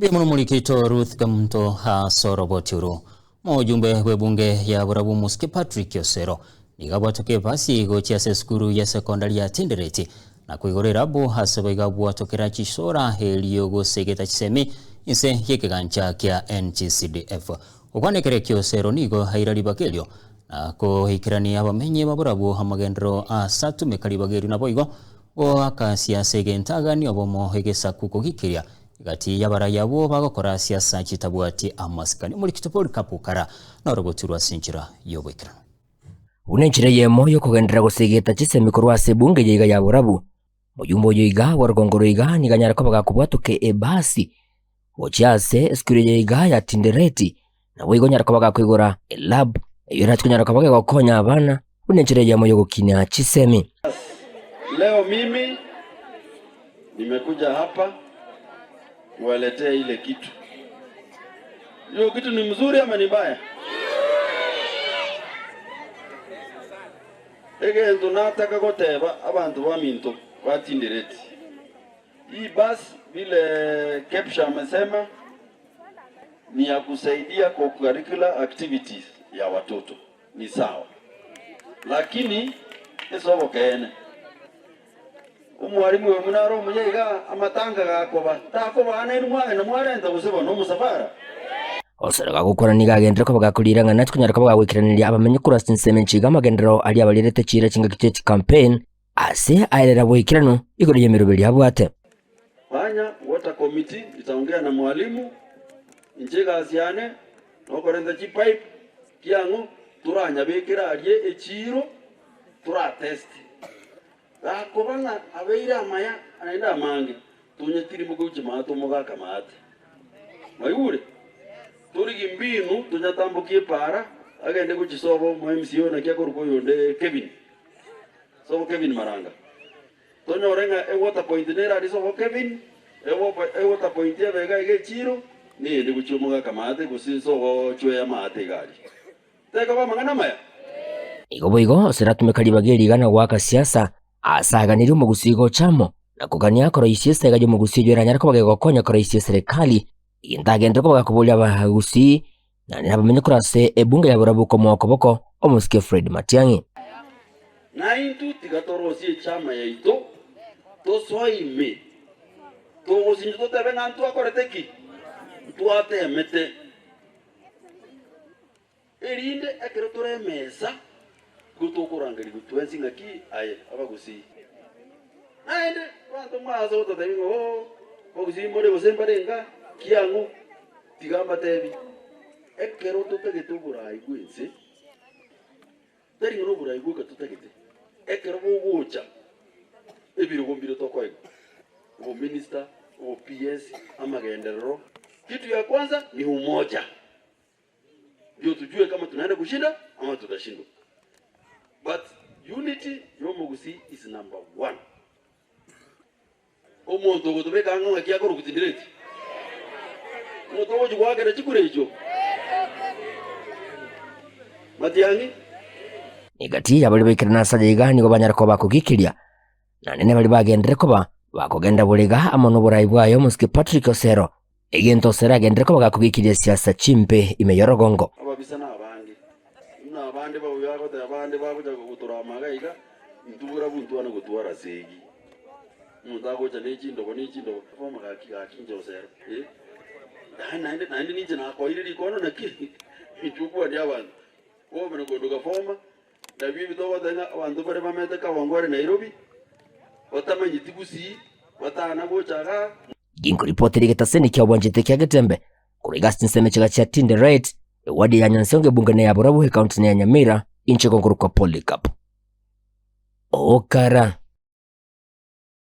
Mbuya mono morikito Ruth Kemunto ase oroboti oro. Omojumbe bw'ebunge ya Borabu Omosike Patrick Osero nigo abwatoka ebasi gochia ase esukuru ya sekondari ya Tindereti na koigora erabu ase boigo abwatokera chisora erio gosegeta chisemi inse y'ekegancha kia NGCDF. Gokwana ekero ekio Osero nigo aira ribaga erio na koikerania abamenyi ba Borabu amagenderero ase atumeka ribaga erio naboigo goaka siasa egento aganie obomo egesaku kogikiria Egati y'abarai abwo bagokora siasa chitabwati amasikani. Omorikito Polycarp Okara norogoturwa ase enchera y'oboikeranu. Buna enchera eyemo y'okogenderera gosegeta chisemi korwa ase ebunge eye iga ya Borabu, moyumbe oyo iga bw'orogongo oro iga nigo anyare koba gakobwatoka ebasi gochia ase esukuru eye iga ya Tindereti, naboigo onyare koba gakoigora elab eyio erache konyara koba gegokonya abana buna enchera eyemo y'ogokinia chisemi. Leo mimi nimekuja hapa kuwaletea ile kitu. Hiyo kitu ni mzuri ama ni mbaya? Egento nataka goteba abanto baminto batindereti. Hii bus vile Kepsha amesema ni ya kusaidia co-curricular activities ya watoto ni sawa, lakini ase obokeene omwalimu oyo buna are omuya iga amatanga gakoba takoba nainwe mwagenda mwarenta gose bono omosafara. Osoro gagokwana nigo agenderere koba gakoriira ng'a nachi konyara koba gagoikeraneria abamenyi korwa ase chinsemo echi iga amagenderero aria abarierete chiira chingaki chie chicampaign ase aerera boikeranu igoro y'emeroberi abwate. Fanya water committee nitaongea na mwalimu inche egasi yane nokorenta chipipe kiang'o toranyabekere aria echiiro toratest gakoba ng'a abeire amaya naende amange tonyatirimboke gochia maate omogaka maate mwaigure? Torigi mbinu tonyatambokie epaara agende gochia sobo omo MCA oyo naki akorokwa oyonde Kevin sobo Kevin Maranga. Tonyore ng'a ewater point nere aria sobo Kevin, ewater point ebe iga iga echiiro, neyende gochia omogaka maate gose sobo chweya maate iga aria. Tekoba amang'ana amaya? Igo boigo ase ratumeka ribaga eri iga na goaka siasa, ase aganirie omogusii gocha amo, na kogania koroisia esega y'omogusii eyio eranyare koba gegokonya koroisia eserekari, egento agenderere koba gakoboria abagusii Naende nabamenye korwa ase ebunge ya barabwo komoa okoboko omosike Fred Matiang'i. Naintwe tiga torosie echama yaito, tosoe ime, togosinchwa totebe ng'a ntwakorete ki? Ntwateemete. Erinde ekero tore emesa, nigo tokorangerigwa twensi ng'aki aye abagusii. Naende abanto mbaase gototebia ng'a oo, abagusii more gose mbare enka, kiang'o? Tiga mbateebie, ekero totagete oboraai bw'ense, tari ng'a noboraai bwoka totagete, ekero bogocha, ebirogo mbire tokoegwa, obominister, obo PS, amagenderero, kitu ya kwanza ni umoja. Ndio tujue kama tunaenda kushinda ama tutashindwa but unity yomogusii is number one. Omonto ogotobeka ang'e ng'aki akorokwa tindireti? Omonto ogochia goakera chikura echio Matiang'i. Egati ya baria baikerana ase aya iga nigo banyare koba bakogikiria, naende nabaria bagenderere koba bakogenda borega amo noborai bwaye omosike Patrick Osero, Egento Osero agenderere koba gakogikiria siasa chimbe ime y'orogongo. Ababisa nabange, buna abande babobe bagoteba abande bagocha gotora amaga iga, intwe barabwo ntwana gotwara segi. Omonto agocha ne chindobo ne chindobo, bono gaki gaki inche Osero eh, naende naende ninche nakoeire rikono naki inchuo kwania abanto. Bono konduka former, Nabio ebi togoteba ng'a abanto baria bamete Kawangware Nairobi, batamanyeti gusii, batana gocha igaa. Ginkoripotera egetaseni kia obwanchete kia Getembe korwa iga ase chinsemo chiga chia Tinderet, ewadi ya Nyansonga ebunge ne ya Borabu ekaunti ne ya Nyamira, inche gonkorokwa Polycarp Okara.